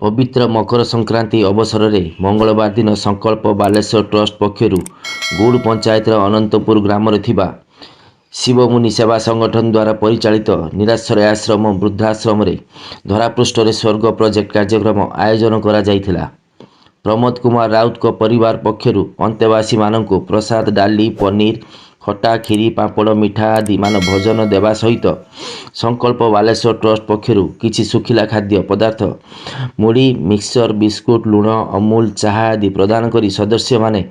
ପବିତ୍ର ମକର ସଂକ୍ରାନ୍ତି ଅବସରରେ ମଙ୍ଗଳବାର ଦିନ ସଂକଳ୍ପ ବାଲେଶ୍ୱର ଟ୍ରଷ୍ଟ ପକ୍ଷରୁ ଗୁଡ଼ ପଞ୍ଚାୟତର ଅନନ୍ତପୁର ଗ୍ରାମରେ ଥିବା ଶିବମୁନି ସେବା ସଂଗଠନ ଦ୍ୱାରା ପରିଚାଳିତ ନିରାଶ୍ରୟ ଆଶ୍ରମ ବୃଦ୍ଧାଶ୍ରମରେ ଧରାପୃଷ୍ଠରେ ସ୍ୱର୍ଗ ପ୍ରୋଜେକ୍ଟ କାର୍ଯ୍ୟକ୍ରମ ଆୟୋଜନ କରାଯାଇଥିଲା। ପ୍ରମୋଦ କୁମାର ରାଉତଙ୍କ ପରିବାର ପକ୍ଷରୁ ଅନ୍ତେବାସୀମାନଙ୍କୁ ପ୍ରସାଦ, ଡାଲି, ପନିର, ଖଟା, କ୍ଷୀରି, ପାମ୍ପଡ଼, ମିଠା ଆଦି ମାନ ଭୋଜନ ଦେବା ସହିତ ସଂକଳ୍ପ ବାଲେଶ୍ୱର ଟ୍ରଷ୍ଟ ପକ୍ଷରୁ କିଛି ଶୁଖିଲା ଖାଦ୍ୟ ପଦାର୍ଥ, ମୁଢ଼ି, ମିକ୍ସଚର, ବିସ୍କୁଟ, ଲୁଣ, ଅମୁଲ ଚାହା ଆଦି ପ୍ରଦାନ କରି ସଦସ୍ୟମାନେ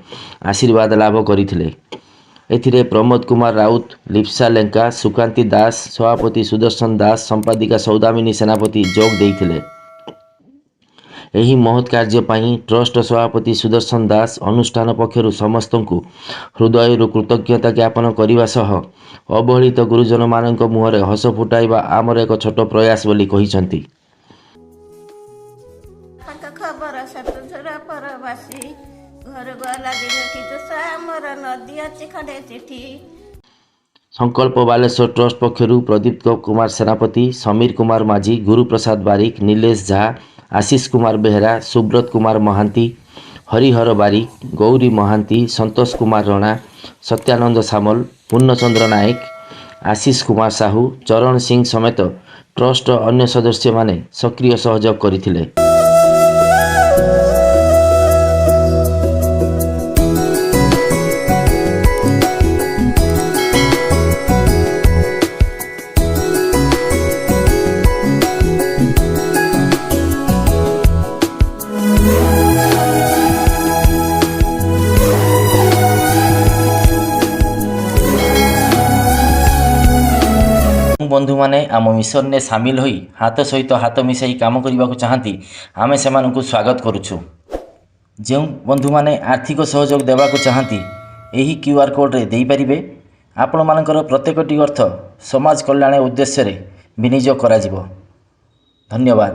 ଆଶୀର୍ବାଦ ଲାଭ କରିଥିଲେ। ଏଥିରେ ପ୍ରମୋଦ କୁମାର ରାଉତ, ଲିପ୍ସା ଲେଙ୍କା, ସୁକାନ୍ତି ଦାସ, ସଭାପତି ସୁଦର୍ଶନ ଦାସ, ସମ୍ପାଦିକା ସୌଦାମିନୀ ସେନାପତି ଯୋଗ ଦେଇଥିଲେ। ଏହି ମହତ୍ କାର୍ଯ୍ୟ ପାଇଁ ଟ୍ରଷ୍ଟ ସଭାପତି ସୁଦର୍ଶନ ଦାସ ଅନୁଷ୍ଠାନ ପକ୍ଷରୁ ସମସ୍ତଙ୍କୁ ହୃଦୟରୁ କୃତଜ୍ଞତା ଜ୍ଞାପନ କରିବା ସହ ଅବହେଳିତ ଗୁରୁଜନମାନଙ୍କ ମୁହଁରେ ହସ ଫୁଟାଇବା ଆମର ଏକ ଛୋଟ ପ୍ରୟାସ ବୋଲି କହିଛନ୍ତି। ତାଙ୍କ ଖବର ଶତୁର ପରବାସୀ ଘରୁ ଗଲା ଦିନ କି ଦୋଷ ଆମର, ନଦୀ ଅଛି ଖଣ୍ଡେ ଚିଠି। ସଂକଳ୍ପ ବାଲେଶ୍ୱର ଟ୍ରଷ୍ଟ ପକ୍ଷରୁ ପ୍ରଦୀପ୍ତ କୁମାର ସେନାପତି, ସମୀର କୁମାର ମାଝୀ, ଗୁରୁପ୍ରସାଦ ବାରିକ, ନିଲେଶ ଝା, ଆଶିଷ କୁମାର ବେହେରା, ସୁବ୍ରତ କୁମାର ମହାନ୍ତି, ହରିହର ବାରିକ, ଗୌରୀ ମହାନ୍ତି, ସନ୍ତୋଷ କୁମାର ରଣା, ସତ୍ୟାନନ୍ଦ ସାମଲ, ପୂର୍ଣ୍ଣଚନ୍ଦ୍ର ନାୟକ, ଆଶିଷ କୁମାର ସାହୁ, ଚରଣ ସିଂ ସମେତ ଟ୍ରଷ୍ଟର ଅନ୍ୟ ସଦସ୍ୟମାନେ ସକ୍ରିୟ ସହଯୋଗ କରିଥିଲେ। ବନ୍ଧୁମାନେ ଆମ ମିଶନରେ ସାମିଲ ହୋଇ ହାତ ସହିତ ହାତ ମିଶାଇ କାମ କରିବାକୁ ଚାହାନ୍ତି, ଆମେ ସେମାନଙ୍କୁ ସ୍ୱାଗତ କରୁଛୁ। ଯେଉଁ ବନ୍ଧୁମାନେ ଆର୍ଥିକ ସହଯୋଗ ଦେବାକୁ ଚାହାନ୍ତି, ଏହି କ୍ୟୁଆର୍ କୋଡ଼୍ରେ ଦେଇପାରିବେ। ଆପଣମାନଙ୍କର ପ୍ରତ୍ୟେକଟି ଅର୍ଥ ସମାଜ କଲ୍ୟାଣ ଉଦ୍ଦେଶ୍ୟରେ ବିନିଯୋଗ କରାଯିବ। ଧନ୍ୟବାଦ।